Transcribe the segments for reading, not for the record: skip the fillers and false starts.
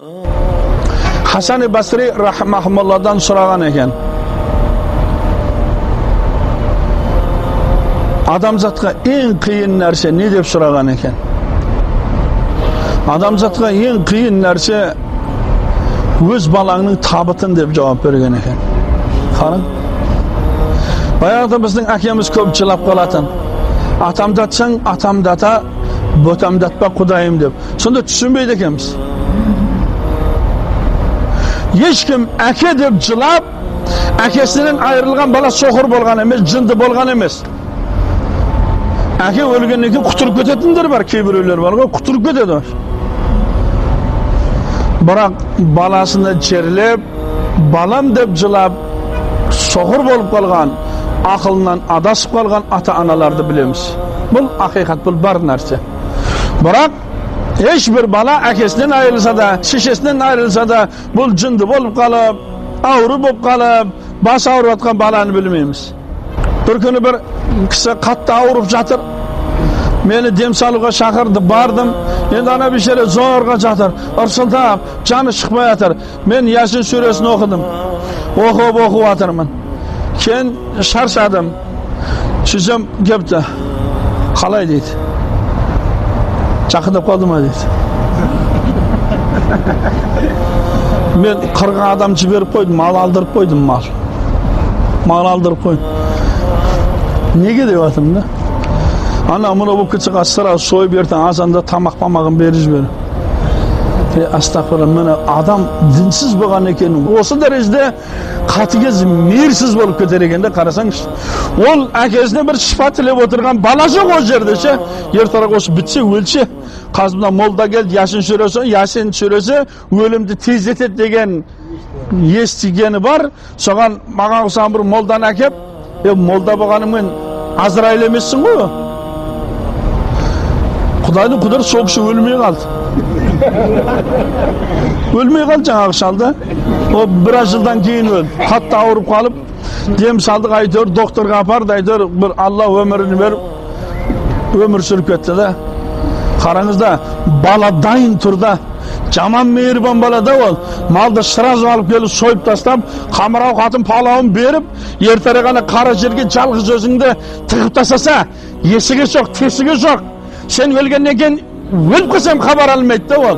Хасан Басри рахмахумалладан сұраған екен. Адамзатқа ең қиын нәрсе не деп сұраған екен? Адамзатқа ең қиын нәрсе өз балаңның табытын деп жауап берген екен. Қараң. Баяғыда біздің әкеміз көп жылап қалатын. Атамдатсаң, атамдата, ботамдатпа Құдайым деп. Сонда түсінбейді екенбіз. Ешкім әке деп жылап, әкесінен айырылған бала соқыр болған емес, жынды болған емес. Әке өлгеннен кейін құтырып кететіндер бар, кейбіреулер бар ғой, құтырып кетеді. Бірақ баласыны жерлеп, балам деп жылап, соқыр болып қалған, ақылынан адасып қалған ата-аналарды білеміз. Бұл ақиқат, бұл бар нәрсе. Бірақ ешбір бала әкесінен айырылса да, шешесінен айырылса да, бұл жынды болып қалып, ауру болып қалып, бас ауырып жатқан баланы білмейміз. Бір күні бір кісі қатты ауырып жатыр. Мені дем салуға шақырды, бардым. Енді ана бейшара зорға жатыр, ырсылдап, жаны шықпай жатыр. Мен Ясин сүресін оқыдым. Оқып жатырмын. Кейін шаршадым. Сөйтсем кепті. Қалай дейді. Жақындап қалды ма дейді. Мен 40 адам жіберіп қойдым, мал алдырып қойдым, мал. Мал алдырып қойдым. Неге деп жатырмын да? Ана мұны болып кетсе сразу сойып ертең азанда тамақ памағын беріп жібер. Астағфирулла, міне адам дінсіз болған екен. Осы дәрежеде қатыгез, мейірсіз болып кетер екен де, қарасаңызшы. Ол әкесіне бір шифа тілеп отырған бала жоқ ол жерде ше. Ертерек осы бітсе, өлсе. Қазір мына молда келді, Ясин сүресі, Ясин сүресі өлімді тездетеді деген естігені бар. Соған маған ұқсаған бір молданы әкеп, молда болғанымен Азраил емессің ғой. Құдайдың құдірі сол кісі өлмей қалды. Өлмей қалды жаңағы шалды. Ол біраз жылдан кейін өлді. Қатты ауырып қалып, дем салдық, әйтеуір докторға апарды, әйтеуір бір Алла өмірін беріп, өмір сүріп кетті да. Қараңыз да, бала дайын тұр да. Жаман мейірбан бала да ол. Малды сразу алып келіп сойып тастап, қамыр ауқатын палауын беріп, ертерек ана қара жерге жалғыз өзіңді тығып тастаса, есігі жоқ, тесігі жоқ. Сен өлгеннен кейін өліп қалсам хабар алмайды да ол.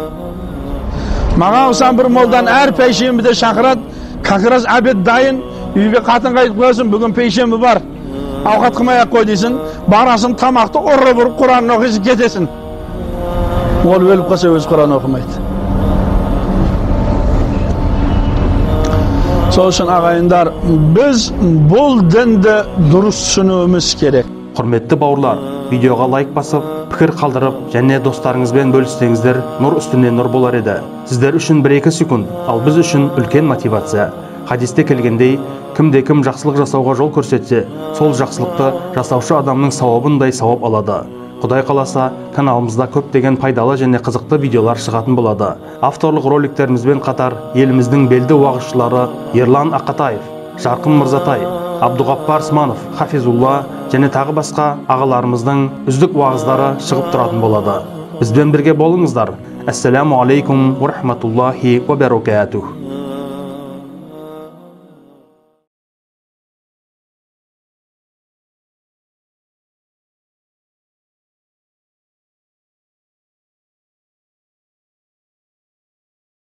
Маған ұқсаған бір молдан әр пейшенбіде шақырады, как раз обед дайын, үйге қатын қайтып қоясың, бүгін пейшенбі бар, ауқат қылмай ақ қой дейсің, барасың тамақты ұрып ұрып Құранын оқисың, кетесің. Ол өліп қалса өз Құран оқымайды. Сол үшін ағайындар, біз бұл дінді дұрыс түсінуіміз керек. Құрметті бауырлар, видеоға лайк басып, пікір қалдырып және достарыңызбен бөліссеңіздер, нұр үстіне нұр болар еді. Сіздер үшін 1-2 секунд, ал біз үшін үлкен мотивация. Хадисте келгендей, кімде-кім жақсылық жасауға жол көрсетсе, сол жақсылықты жасаушы адамның сауабындай сауап алады. Құдай қаласа, каналымызда көптеген пайдалы және қызықты видеолар шығатын болады. Авторлық роликтерімізбен қатар еліміздің белді уағызшылары Ерлан Ақатаев, Жарқын Мырзатай, Абдуғаппар Сманов, Хафизулла және тағы басқа ағаларымыздың үздік уағыздары шығып тұратын болады. Бізбен бірге болыңыздар. Ассаламу алейкум ва рахматуллахи ва баракатух.